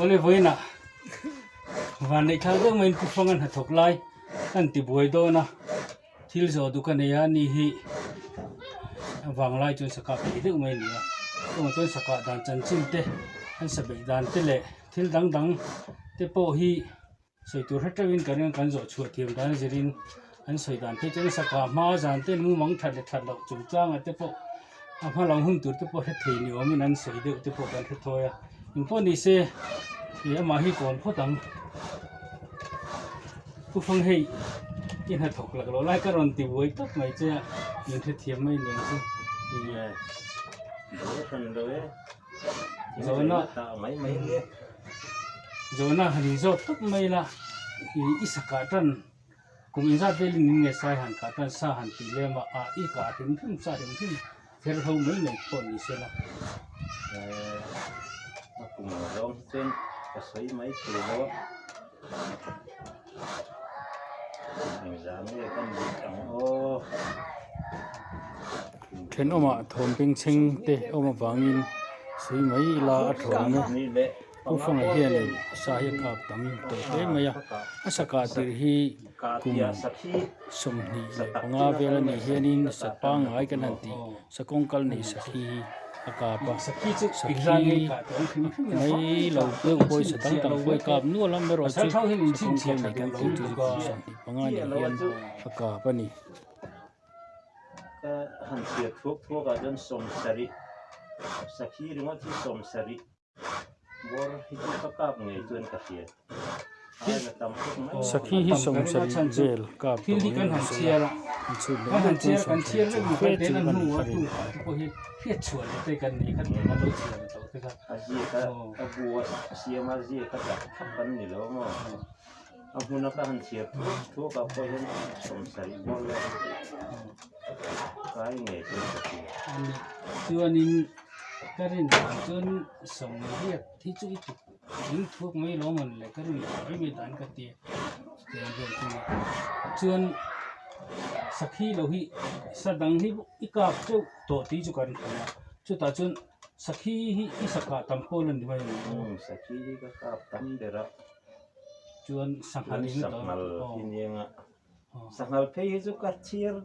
Awle vawiinah vanneih thlak deuh maiin Pu Fanga hnathawk lai kan ti buai dawn a, thil zawh duh ka nei a, ani hi a vanglai chuan sakah peih deuh mai a ni a, chungah chuan sakah dan chanchin te an sa beih dan te leh thil dang dang te pawh hi Sawi tur hre teuhin ka ring a, kan zawh chhuah thiam dan a zirin an sawi dan phei chuan saka hma zan te mumang that leh that loh chungchangah te pawh a hma lam hun tur te pawh hre thei ni awmin an sawi deuh te pawh kan hre thawi a, engpawh ni se ih amah hi kawm phawt ang. Pu Fang hei i hnathawk lak loh lai ka rawn ti buai tawp mai che a, min hrethiam mai nen chu ih. Zawhna zawhna han inzawt tawp mai la ih i sakah tan kum inzat velin in nge sai han kah tan sa han tih lem a ah i kah hrim hrim sa hrim hrim kher ho mai mai pawh ni se la. A kum zawng hi chuan ka sawi mai thei lo a engzah nge ka nih ang aw. Thenawmah thawm bengchheng te awm avangin sawi mai ila a thawm e. Pu Fanga hianin sa hi a kap tam tawh hle mai a, a sa kah tirh hi kum 25 vel a nih hianin sa pangngai kan han tih sa kawngkal nei sakhi hi a kap a, sakhi mai lo deuh pawhin sa dang dang pawh hi kap nual a, amaherawhchu sa kawngkal nei kan tih chu kum 25 nih hian a kap a ni. Ka han chhiar thuak thuak ah chuan sawmsarih sakhi ringawt hi sawmsarih bawr hi chu ka kap ngei chuan ka hria ai la tam khawp mai. Sakhi hi sawmsarih vel kap tawh in an sawi a, an chhut leh meuh chuan sawmsarih chuang fe chu a ni ka rin. A ziak a a bu a siam a ziak a dah thlap an ni lo maw. A hmuna ka han chhiar thuak thuak ah pawh hian sawmsarih bawr vel kai ngei chuan ka hria. Ani chuanin ka rin dan chuan sawmriat hi chu i tuk ding thuak mai lo mawn le ka rin dan mai mai dan ka ti a chutiang vel chu ni. Chuan sakhi lo hi sa dang hi i kap teuh tawh tih chu kan hria a, chutah chuan sakhi hi i sa kah tam pawl a ni mai ang. Umm sakhi hi ka kap tam ber a. Chuan sanghal in sanghal hi nia nga sanghal phei hi chu ka chhiar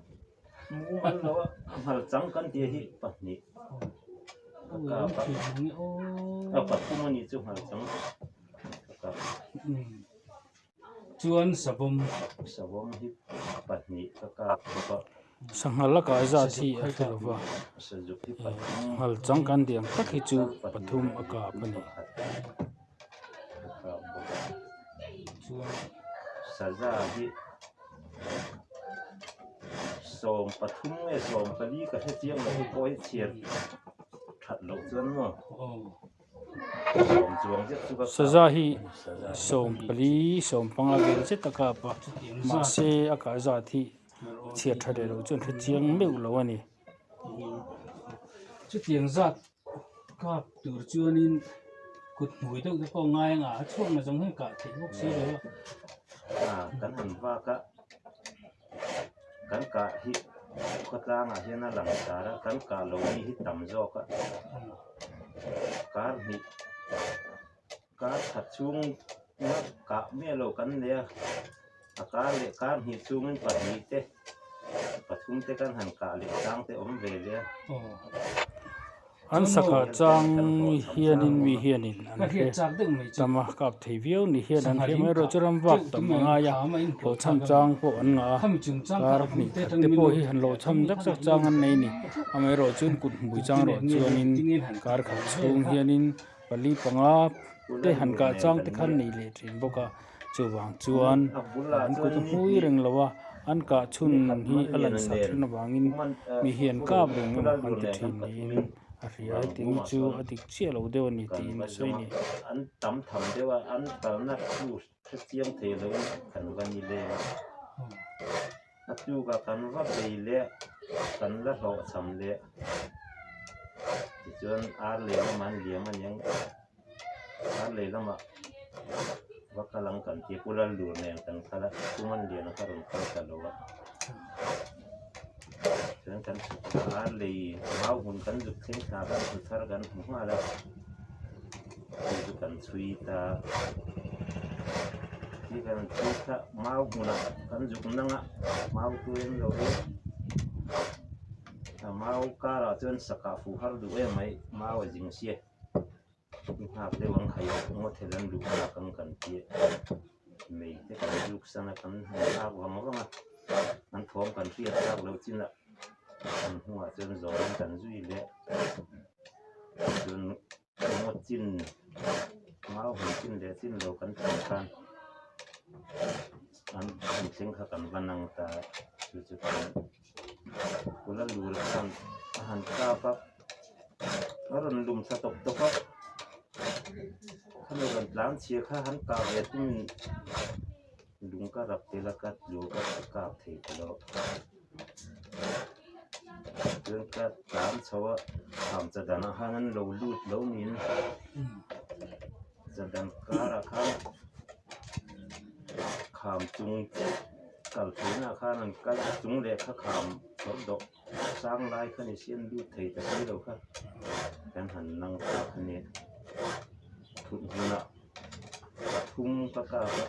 mumal lo a sanghal chang kan tih hi pahnih ka kap a a pathum a nih chu nghal chang ka kap chuan savawm savawm hi pahnih ka kap bawk a sanghal a kai zat hi a hre lo va nghal chang kan tih ang tak hi chu pathum a kap a ni. Saza hi sawm pathum nge sawm pali ka hre chiang lo hi pawh hi chhiar that loh chuan maw sawm chuang zet chu ka kap Saza hi sawm pali sawm panga vel zet a kap a mahse a kah zat hi chhiar tha leh loh chuan hre chiang meuh lo a ni. Chutiang zat Kap tur chuanin kut hmui deuh te pawh a ngai anga a chhuak na zawng hian kah theih bawk si lo a. Ah kan han vak a kan kah hi khawtlangah hian a lang sar a kan kah loh mi hi tam zawk a kar hnih kar khat chhung kah miah lo kan nei a a kar leh kar hnih chhungin pahnih te pathum te kan han kah leh chang te awm ve le a. An sakah chang hianin mi hianin an hre tam a kap thei viau ni hian an hre mai erawh chu ram vak tam a ngai a hlawhchham chang pawh an ngah a kar hnih khat te pawh hi han hlawhchham zak zak chang an nei a ni amaherawhchu kut hmui chang erawh chuanin kar khat chhung hianin pali panga te han kah chang te khan nei leh thin bawk a chuvang chuan an kut a hmui reng lo a an kah chhun hi a lan sak thin avangin mi hian kap reng emaw an ti thin niin a hria a heti hi chu a dik chiah lo deuh a ni tiin a sawi a ni. An tam tham deuh a an kalna thu hrechiang thei loin kan va ni leng a a tukah kan va bei leh kan la hlawhchham leh tichuan ar lei lamah an liam a niang ar lei lamah va kal ang kan ti a pu Laldur nen kan kal a kum an lian a ka rawn kal ta lo a chuan kan chhuk ta ar lei mau hmun kan zuk thleng thla kan hmu thar kan hmu nghal a. Chu chu kan chhui ta khi kan chhui kha mau hmunah kan zuk nang a mau tu em lo hi a mau karah chuan sakah fuh har duh em mai mau a zing sia nghak deuh ang khai ngaw thel an luh nghak ang kan tia mei te kan zuk san a kan han nghak vang vang a an thawm kan hriat chak loh chinah an hnungah chuan zawhin kan zui leh chuan. Ngaw chin mau hun chin leh chin lo kan tih khan an an thleng kha kan va nang ta chu chu kan kula lur khan a han kap a a rawn lum thla tawp tawp a khami rawn tlan chhia kha han kah ve tumin lung ka rap tel a ka tlu ka kap thei ta lo. Chuan ka tlan chho a kham chadan ah khan an lo lut lo niin chadan karah khan kham chung kal theihna ah khan an kal a chung leh kha kham kawr dawh sang lai kha ni si an lut thei ta si lo kha kan han nang ta kha nia thut hmunah pathum ka kap a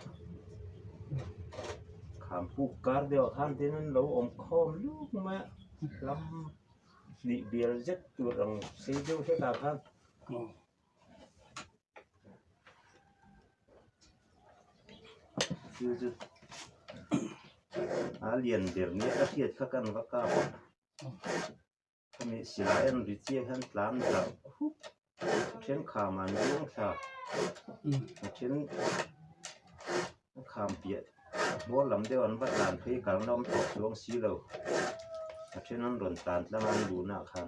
kham puk kar deuh ah khan tin an lo awm khawm luk mai a lam hnih bial zet tur ang sei deuh hlek ah khan chu chu a lian ber nia ka hriat kha kan va kap a. Khami silai an ri chiah hian tlan darh hup a then kham an buang thla a then a kham piah hmawr lam deuh an va tlan phei kalna awm tawh chuang si lo a then an rawn tlan tlang a an luhna ah khan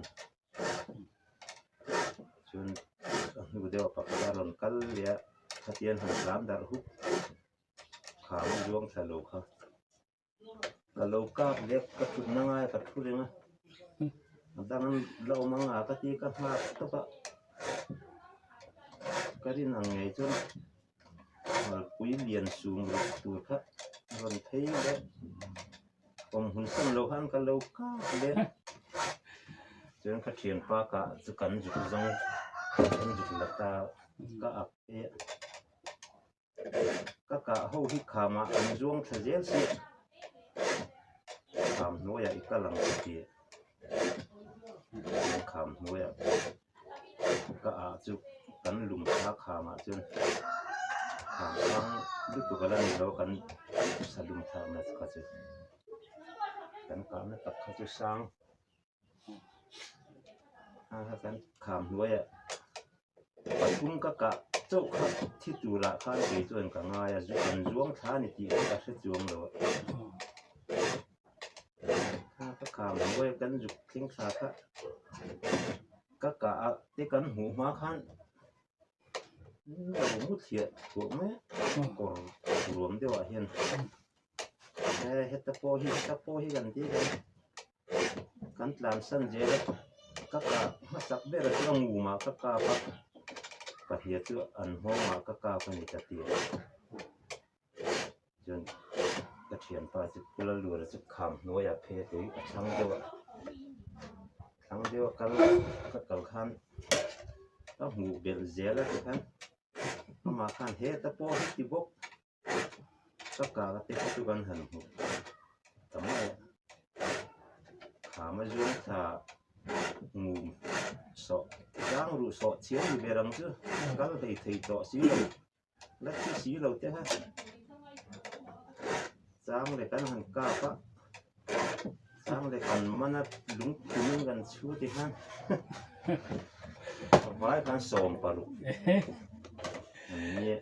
chuan a hnu deuh ah pakhat a rawn kal leh a khatiang han tlan darh hup kham a zuang thla lo kha. Ka lo kap leh ka thutna ngai ka thu reng a a dang la awm ang a ka ti ka nghak tawp a ka rin ang ngei chuan malpui lian sum ruk tur kha a rawn phei leh awm hun san loh khan ka lo kap leh chuan ka thianpa kah chu kan zuk zawng kan zuk la ta ka ak e. Ka kah ho hi khamah an zuang thla zel si a, kham hnuaiah i kal ang ka ti a, chuan kham hnuaiah ka ah chu kan lum thla khamah chuan kham sang lutuk a la ni lo kan sa lum thlakna kha chu kan kahna tak kha chu sang. A kan kham hnuaiah pathum ka kah chauh kha thi turah khan kei chuan ka ngai a zu an zuang thla a ni tih kha ka hre chuang lo a kha ka kham hnuaia kan zuk thleng thla kha ka kah a te kan hmuh hma khan lo mu thliah thuah mai a kawr ruam deuhah hian heta pawh hi heta pawh hi kan tih hian. Kan tlansan zel a ka kah hmasak ber chu a ngumah ka kap a pahnih chu an nghawngah ka kap a ni ta tih chuan ka thianpa chu kula lura chu kham hnuaiah phei a tui a thlang deuh a thlang deuh a kal ka kal khan ka hmuh belh zel a tikhan amah khan heta pawh hi ti bawk. Ka kar te kha chu kan han hmu ta mai a kham a zuang thla ngum sawh tlang ruh sawh chhiar ni ber ang chu kal hlei thei tawh si lo la thi si lo te kha chang leh kan han kap a chang leh kan man a lungphum in kan chhu ti khan a vai khan sawm paruk an nia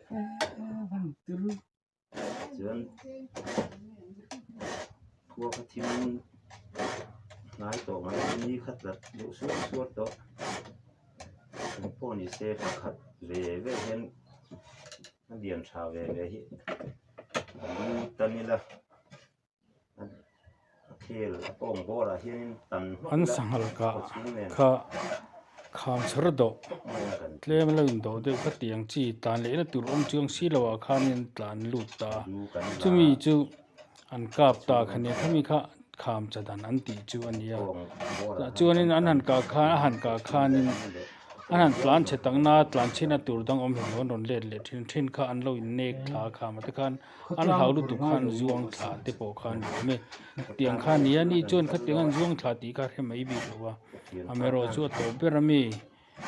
chuan khua kha thim hnai tawh mai ni kha tlat deuh suar suar tawh engpawh ni se pakhat ve ve hian a lian tha ve ve hi a lu tan ila. An sanghal kah kha kham chher dawh tlem a lo indawh deuh kha tiang chi tlan lehna tur awm chuang si lo ah khanin tlan lut ta a chumi chu an kap ta kha nia khami kha kham cha dan an tih chu a nia tah chuanin an han kah khan a han kah khanin. An han tlan chhe tak na tlan chhina tur dang awm hek lo an rawn let leh thin thin kha an lo in nek thla a kham a tikhan an hlau lutuk khan zuang thla te pawh kha an awm e khatiang kha a ni a ni chuan khatiang an zuang thla tih kha a hre mai bik lo a amaherawh chu a tawp ber a mi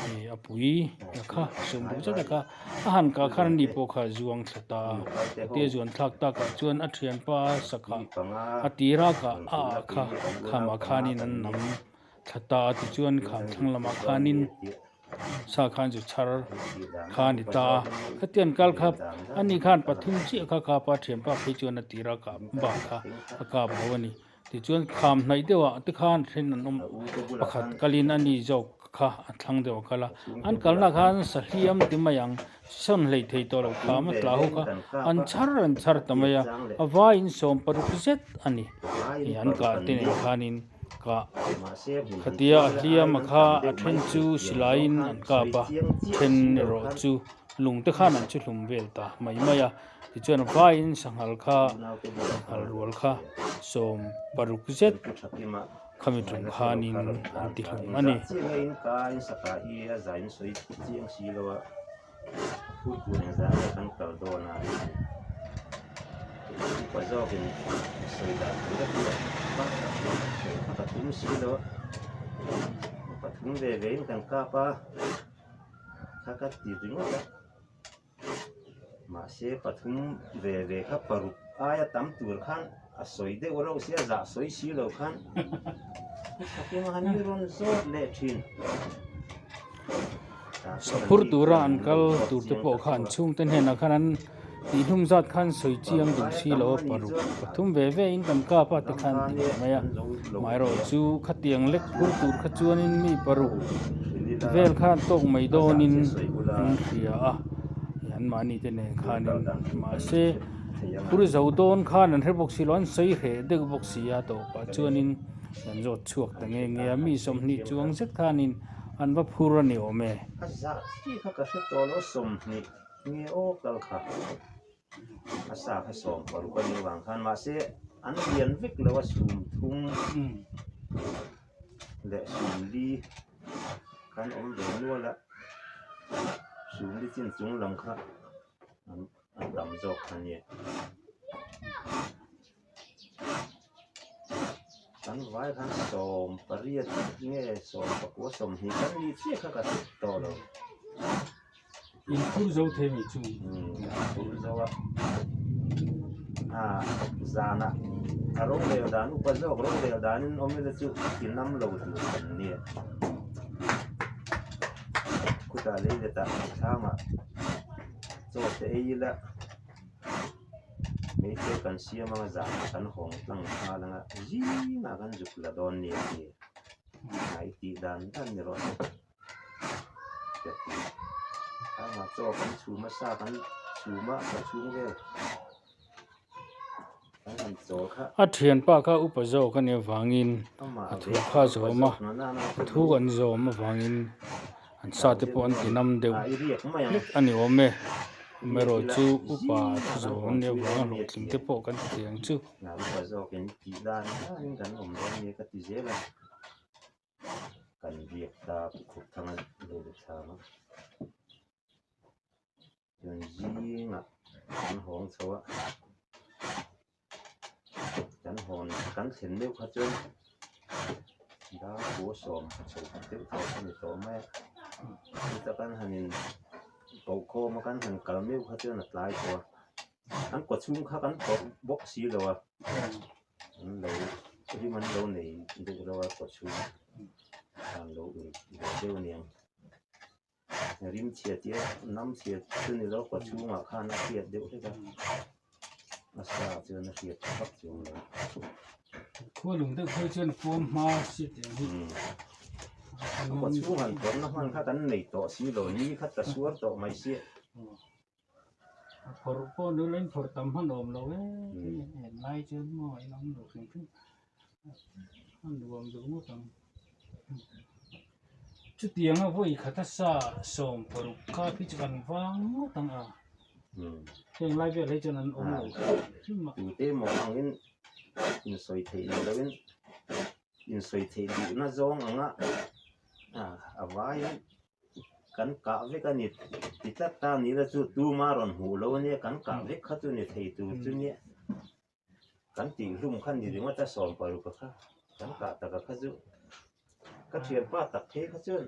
ih a pui a kha sum duh zet a kha a han kah khan ani pawh kha a zuang thla ta a hetia zuan thlak takah chuan a thianpa sakah a tira kah a ah kha khamah khanin an nam. Thla ta tichuan kham thlang lamah khanin sa khan zu chhar kha a ni ta a, khatiang kal kha ani khan pathum chiah kha kap a, thianpa phei chuan a tir a kap bak kha a kap lo a ni. Tichuan kham hnaih deuhah te khan then an awm pakhat kalin ani zawk kha a thlang deuh a kal a, an kalna khan sahliam ti mai ang sawn hlei thei tawh lo kham a tla ho kha an chhar an chhar ta mai a, a vaiin sawm paruk zet a ni an kah te nen khanin. Kah khatia a hliam a kha a then chu silaiin an kap a then erawh chu lung te khan an chu hlum vel ta mai mai a tichuan vaiin sanghal kha sanghal rual kha sawm paruk zet khami tum khanin an ti hlum a ni. Saphur tura an kal tur te pawh kha an chhungte hnenah khan an tihhlum zat khan sawi chiang duh si lo a paruk pathum ve ve in kan kap a tikhan an ti mai a amaherawh chu khatiang lek phur tur kha chuanin mi paruk vel khan tawk mai dawnin an hria a anmahni te nen khanin mahse phur zo dawn khan an hre bawk si lo an sawi hreh deuh bawk si a tawpah chuanin. An zawt chhuak ta nge nge a, mi sawmhnih chuang zet khanin an va phur a ni awm e. A zah chi kha ka hre tawh lo, 20 nge aw kal kha a sa kha 16 a nih avang khan mahse an lian vek lo a 30 leh 40 khan awm ve nual a, 40 chin chung lam kha an tam zawk a nia. Kan vai khan 18 nge 19 20 kan nih chiah kha ka hre tawh lo. In phur zo thei mai chu. In phur zo a. A zana a rorel dan upa zawk rorel danin awm ila chu ti nam lo tur kan nia. Khutah lei letah thlangah chaw te ei ila. Hmeichhe kan siam anga zah kan hawng tlang nghal anga zingah kan zuk la dawn ni a ti. Hnai tih dan dan ni rawh se ka ti. Anga chaw kan chhum a sa kan chhum a ka chhung vel kan han chawl kha. A thianpa kha upa zawk a nih avangin a thu kha zawm a, a thu an zawm avangin An sa te pawh an ti nam deuh hlek a ni awm e. Amaherawh chu upa thu zawm an nih avanga hlawhtling te pawh kan ti thei ang chu. Chuan zingah kan hawng chho a, kan hawn kan thlen deuh kha chuan dar kua sawm chho deuh tawh a ni tawh mai a, chuta kan han in koh khawm a kan han kal meuh kha chuan a tlai tawh a, an kawchhung kha kan phawrh bawk si lo a, an lo rim an lo nei deuh reuh a kawchhung an lo ur ve deuh aniang. Rim chhia tia nam chhia chu ni lo kaw chhungah khan a hriat deuh hlek a, a sa chuan a hriat vak chuang lo. Khua lung deuh phei chuan puam hma si tih hi. Kaw chhung han tawrhna hman kha kan nei tawh si lo, ni kha ta suar tawh mai sia. A phawrh pawh nula in phawrh tam hman awm lo e, en lai chuan maw in awm lo hrim hrim a nuam duh ngawt ang. Chutianga vawi khata sa 16 kha khi chu kan vang ngawt ang a, heng lai vel hi chuan an awm lo hrim hrim a. Tute maw angin insawi theih ni loin insawi theih duhna zawng anga a vaiin. Kan kah vek a ni ti tlat ta ni la chu tuma rawn hmuh lo ania kan kah vek kha chu ni thei tur chu nia. Kan tihhlum kha ni ringawt a 16 kha kan kah taka kha chu ka thianpa tak phei kha chuan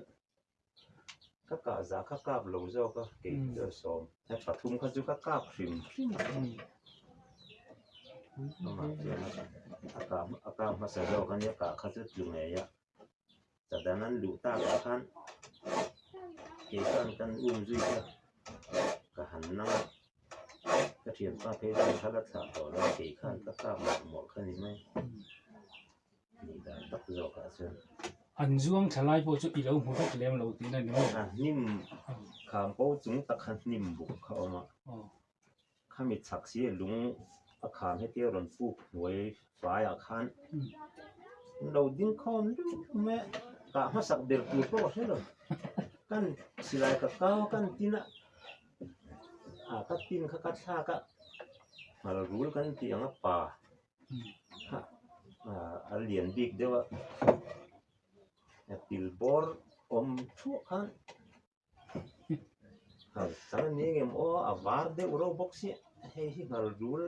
ka kah zah kha kap lo zawk a kei chuan sawm pathum kha chu ka kap hrim hrim a amah chuan a kah a kap hmasa zawk ania kah kha chu tlu ngei a chadan an luh takah khan kei khan kan um zui kha ka han nang a ka thianpa phei chuan thla la thlah tawh lo a kei khan ka kap mawlh mawlh kha ni mai nih dan tak zawkah chuan. An zuang thla lai pawh chu i lo hmu vek lem lo tihna ni maw? A hnim kham ko chung tak kha hnim buk kha a awm a. Khami chhak si lung a kham hetia rawn puk hnuai faiah khan an lo ding khawm lup mai a, kah hmasak ber tur pawh ka hre lo. Kan silai ka kau a kan tin a, ah ka tin kha ka thlak a, ngal rul kan tih ang a pa kha ah a lian bik deuh a, a til bawr awm thuah khan. Nghal chang a ni ngem aw a var deuh reuh bawk sia hei hi nghal dul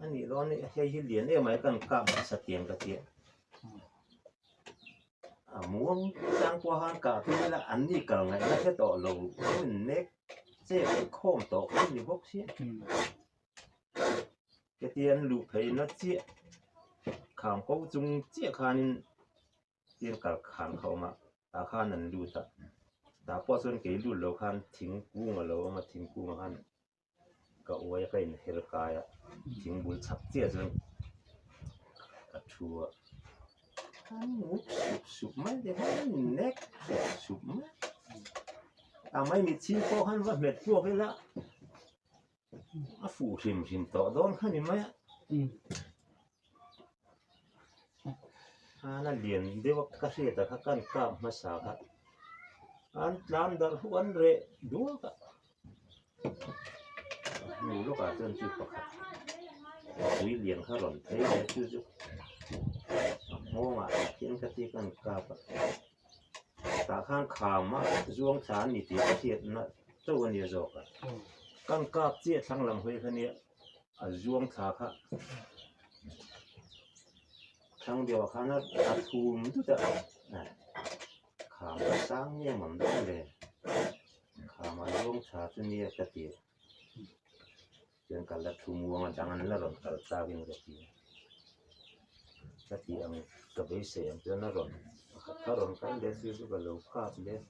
a nih dawn a hei hi lian em mai kan kap hmasa tiang ka tia a muang chang pawh khan kah tum ila an ni kal ngaihna hre tawh lo in nek che khawm tawh kha ni bawk sia hetia an luh phei na chiah kham ko chung chiah khanin. Thil kal khan kha awm a, tah khan an lut a, tah pawh chuan kei lut loh khan thingkung a lo awm a, thingkung ah khan ka uai a ka inher kai a, thingbul chhak chiah chuan ka thu a, an nguk sup sup mai te khan an innek sup sup mai a, maimichhing pawh khan va hmet puak ila a fuh hrim hrim tawh dawn kha ni mai a. Hana lian deuh a ka hriat ah kha kan kap hmasa kha an tlan darh hu an reh duak a hnu lawkah chuan chu pakhat pui lian kha rawn phei leh chu chu a nghawngah khian ka ti kan kap a tah khan kham a zuang thla a ni tih ka hriat na chauh a nia zawk a kan kap chiah thlang lam hawi kha nia a zuang thla kha. Thlang deuh ah khan a thum dut a kham a sang em ang dawn le kham a zawng tha chu nia ka ti a chuan ka la thu muang a dang an la rawn kal chak in ka ti a ka ti ang ka beisei ang chuan a rawn pakhat kha a rawn kal leh chu chu ka lo kap leh.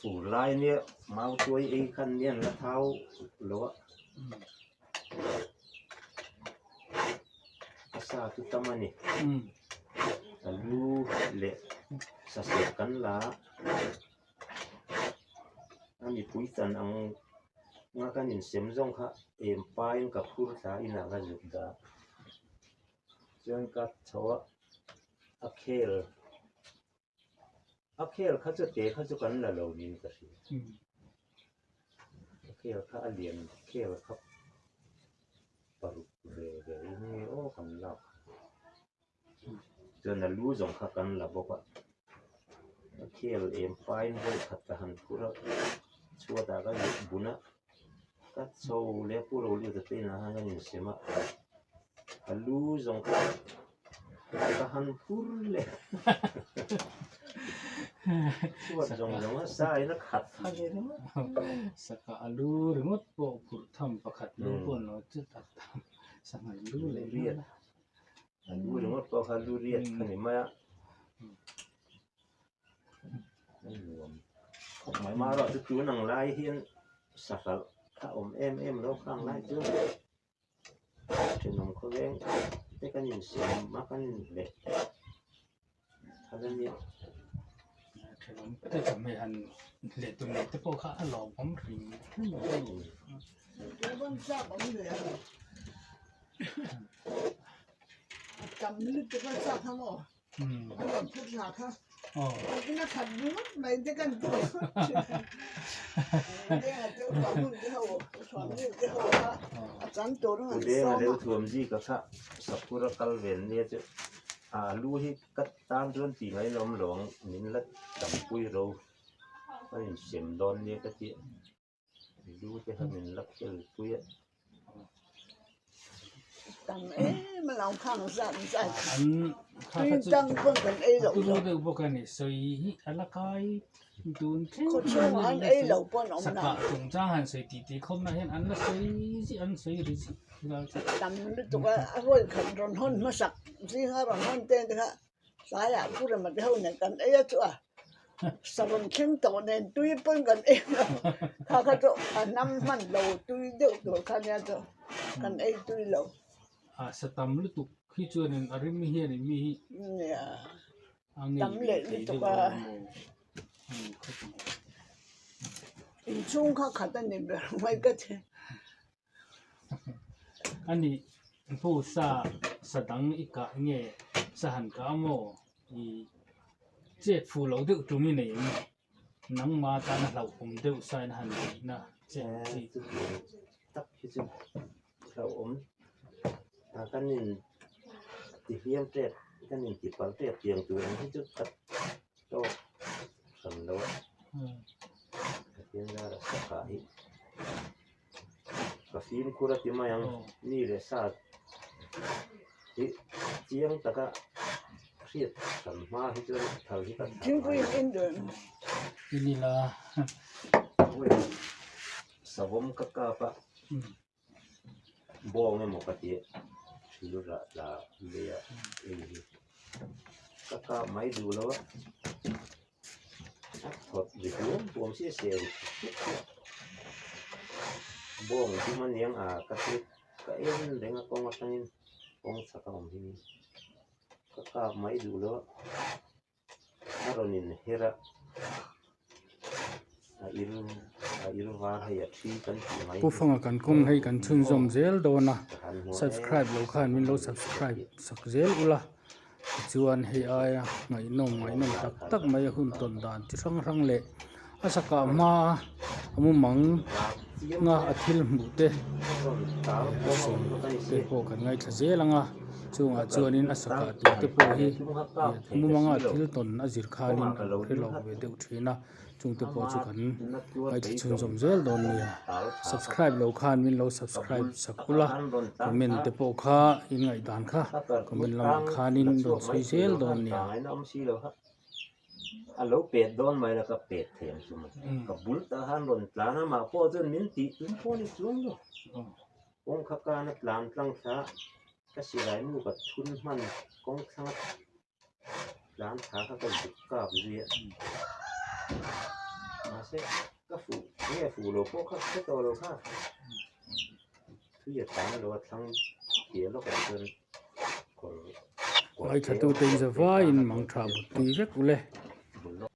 Fur lai nia mau tuai ei khan nia an la thau lo a a sa chu tam a ni a lu leh saseh kan la a a mipui chan ang nga kan insem zawng kha em pain ka phur thla inah ka zuk dah chuan ka chho a a khel a khel kha chu te kha chu kan la lo niin ka hria a khel kha a lian khel kha paruk ve ve in nge aw kan lak chuan a lu zawng kha kan la bawk a a khel em pain vawi khat ka han phur a chhuatah ka zuk bun a ka chho leh a pu lo lut a te inah khan kan insem a a lu zawng kha ka han phur leh chhuat zawng zawng a sa in a khat kha ni ringawt saka a lu ringawt pawh phurh tham pakhat lu pawh an lo chu tak tham sangha lu leh riat a lu ringawt pawh kha lu riat kha ni mai a a nuam khawp mai marawh chu tun ang lai hian sahral kha awm em em lo khang lai chu thenawm khawveng te kan insiam a kan inhleh thal a nia. Thenawm te chawhmeh han hleh tum leh te pawh kha a lawmawm hrim hrim a ni. Udenga leu thuam zika kha Sakura kal vel nia chu a lu hi ka tan chuan tih ngaih lawm lo ang min la tampui ro a insem dawn nia ka ti a. Lu te kha min la khel pui a. An kha kha chu turu deuh bawk a ni sawi hi a la kai tun thleng an la sawi sakah chungchang han sawi tih tih khawpna hian an la sawi zih an sawi ri zih zah chu. Tam lutuk a a vawi khat rawn hawn hmasak zinga rawn hawn te kha Tlaiah pu rema te ho nen kan ei a chu a, savawm thleng tawh nen tui pawn kan ei lo, kha kha chu a hnam hman lo tui deuh tur kha nia chu kan ei tui lo. A sa tam lutuk hi chuanin a rim hianin mi hi Nia a ngei tam leh thei lutuk deuh a. a maw khawp mai. Inchhung kha khat a ni ber mai ka ti. Ani pu sa sa dang i kah nge sa han kah maw i chet fu lo deuh tum i nei ang nangma tana hlauhawm deuh sa in a han tih na che ang chi. Tak hi chu hlauhawm a kan in ti hliam tep kan in ti pal tep tiang tur ang hi chu ka tawk hran lo a Pathian zara sakah hi. Ka fimkhur a ti mai ang mi leh sa hi chiang taka hriat kan hma hi chuan thal hi ka thlah ngai lo savawm ka kap a bawng emaw ka tih thil rah tla lei ah hei hi ka kap mai duh lo a. A thawt ri huam huam sia sia ri thut thut a bawng dum aniang a ka chu ka en reng a kawng atangin kawng chhak a awm hi ka kap mai duh lo a a rawn in her a a il a il var hei a thi kan tih mai Pu Fanga kan kawng hei kan chhunzawm zel dawn a subscribe lo khan min lo subscribe sak zel ula. Tichuan hei aia ngaihnawm ngaihnawm tak tak mai a hun tawn dan chi hrang hrang leh a sakah hma a mumang nga a thil hmuh te a sawi te pawh kan ngaithla zel ang a chungah chuanin a sakah tur te pawh hi mumanga thil tawn a zir khanin a lo hre lo ve deuh thin a. Chungte pawh chu kan ngaithla chhunzawm zel dawn nia. Subscribe lo khan min lo subscribe sak ula, comment te pawh kha in ngaihdan kha comment lamah khanin rawn sawi zel dawn nia. A lo pet dawn mai la ka pet thei ang chu mai. Ka bul tah khan rawn tlan a mah pawh chuan min tih tum pawh a ni chuang lo. Kawngka kana tlan tlang thla ka silai nu ka thun hman kawng thlanga Tlan thla kha ka zuk kap zui a mahse ka fuh nge fuh lo pawh kha ka hre tawh lo kha thui a tlan lo a thlang piah lawkah chuan kawr Ngaithlatute in zavaiin mang tha but tui vek ule.